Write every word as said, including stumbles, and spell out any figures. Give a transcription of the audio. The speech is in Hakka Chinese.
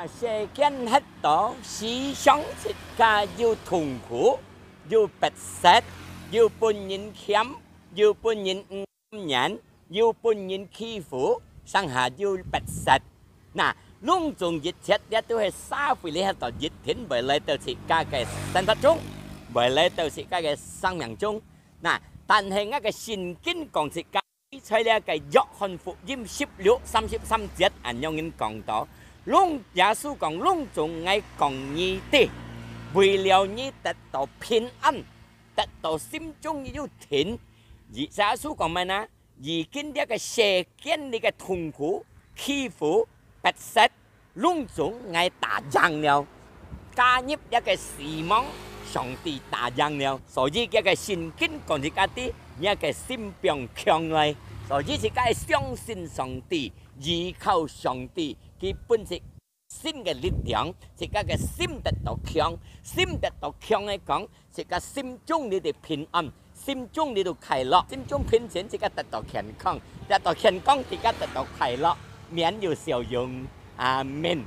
世間歇到，時常自家又痛苦，又迫切，又分人嫌，又分人毋願，又分人欺負，成下又迫切。那，攏總一切這都係社會裡歇到一定會來到自家个生活中，會來到自家个生命中。那，但係𠊎个聖經講自家 在這个約翰福音十六三十三節恁樣講到：攏，耶穌講：「攏總𠊎講你知，為了你得到平安，得到心中有定。」耶穌講麼个呢？已經這个世間裡个痛苦、欺負、迫切， 攏總𠊎打贏了。加入這个死亡，上帝打贏了。所以這个聖經講自家知，這个心放強來。所以自家愛相信上帝，依靠上帝，佢分自新个力量，自家个心得到強。心得到強个講，自家心中裡个平安，心中裡个快樂，心中平靜，自家得到健康，得到健康，自家得到快樂，面有笑容。阿門。